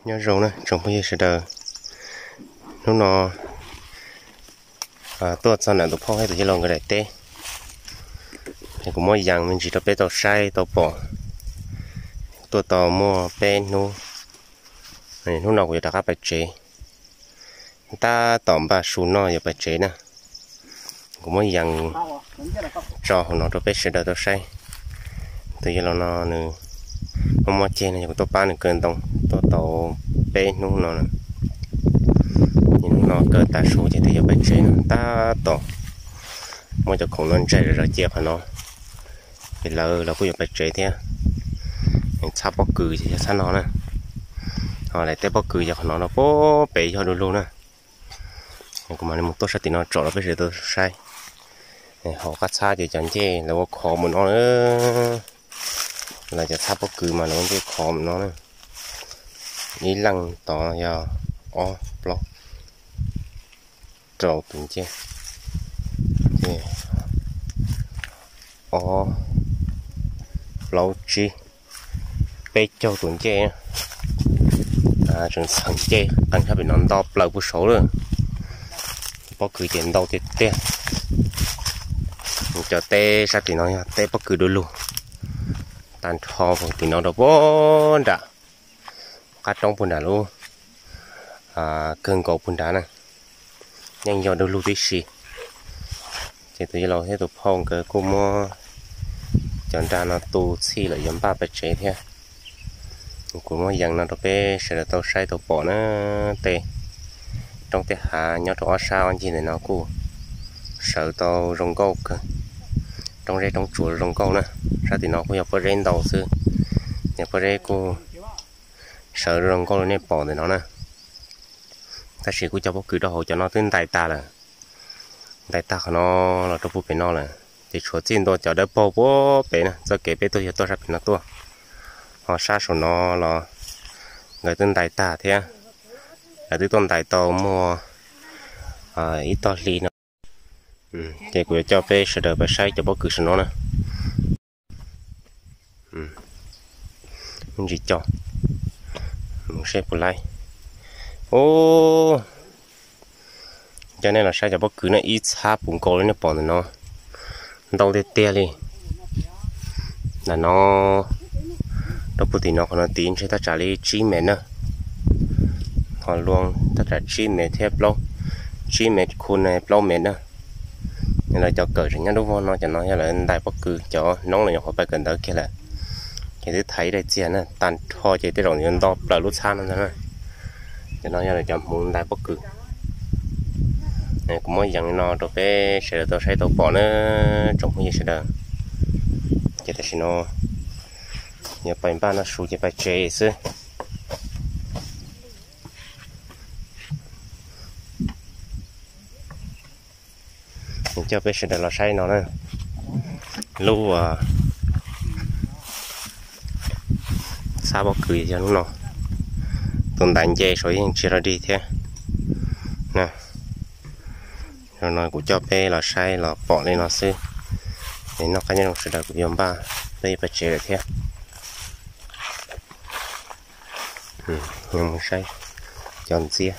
Nyob zoo na tsoom phooj ywg sawv daws, hnub no tuaj txog ntawm tus phauj thiab tus yawg laus nkawd daim teb, es kuv muab yees me ntsis rau peb tau saib tau pom. Tuaj tau muaj peb hnub, hnub no kuv yuav rov qab pais tsev, tab tom npaj su noj yuav pais tsev na. Kuv muab yees tso hauv no rau peb sawv daws tau saib. Tus yawg laus no nws muaj muaj ceg no yog kuv tuaj pab nws kaw ntoo tuaj tau peb hnub no na. Hnub no kaw tas su ces twb yuav pais tsev no tab tom muab cov khoom no ntsaig zom zaws cia qhov no, ces lawv los kuj yuav pais tsev thiab. Txhab pob kws ces yog txhab no na, ho daim teb pob kws yog qhov no rau pem yog du lug na. Kuv mam li mus tuaj sab tim no tsom rau peb sawv daws tau saib. Hauv qab txhab ces cov ncej lawv ua khov mus no na, lawv cov txhab pob kws mas lawv ua ncej khov mus no na. Ib leej tod yog ob plaub rau tus ncej, ces ob plaub tsib peb caug tus ncej, tseem txheem ncej qees sab pem no nto plaws puag saud lawm. Pob kws ces ntau tiag tiag. Cov teb sab tim no yog teb pob kws du lug, tag nrho tim no rau puag nram qab roob puag nram lub kawg nkaus puag nrad na, yeej yog du lug tib si. Ces tus yawg laus thiab tus phauj nkawd kuj muab cov nra no tu txhij lawm yuav npaj pais tsev thiab. Kuv muab yees no rau peb sawv daws tau saib tau pom na, tej roob tej hav nyob rau ob sab ob ncig ntawm no kuj sawv tau zoo nkauj kawg, roob zeb roob tsuas zoo nkauj na. Sab tim no kuj yog pob zeb ntau xwb, yog pob zeb kuj sawv zoo nkauj li nej pom ntawm no na. Tab sis kuj cov pob kws rau hauv cov no twb ntais tag lawm, ntais tag qhov no los rau puag pem no lawm, ces tshuav txij ntua cov dawb paug puag pem na, txoj kev peb tuaj yog tuaj sab pem no tuaj. Ho sab saum no los nkawd twb ntais tag thiab, lawv twb tuaj ntais tau muaj ib tog hli no. Ces kuv yuav coj peb sawv daws pais saib cov pob kws saum no na. Ntsis co, mus seb puas laib. Ub, coj nej los saib cov pob kws na, ib txhab puv nkaus li nej pom ntawm no, ntau tiag tiag li. Ntawm no rau puag tim no qhov no tid ntshe thaj tsam li tsib mev na, ho luag thaj tsam tsib mev thiab plaub, tsib mev khu plaub mev na. Lawv cov kawm tseem nyob dub vog no, cov no yog lawv ntais pob kws, cov noob los nyuam qhuav pais kawm ntawv kiag lawm. Ces twb thaiv ib daim txiag na, tag nrho ces tej zaum yuav nto plaws lub txhab no ntag na. Cov no yog lawv cov hmuv ntais pob kws. Kuv muab yees li no rau peb sawv daws tau saib tau pom na, tsoom phooj ywg sawv daws. Ces tam sim no yuav pais npaj noj su ces pais tsev xwb. Coj peb sawv daws los saib no na, lub txhab pob kws yog lub no, tus ntais nce saud yeej tsis los dig thiab. Zaum no kuv coj peb los saib los pom li no xwb. Es noj qab nyob zoo sawv daws, kuv yuav npaj peb yuav pais tsev lawm thiab. Mus saib cov ntxiab.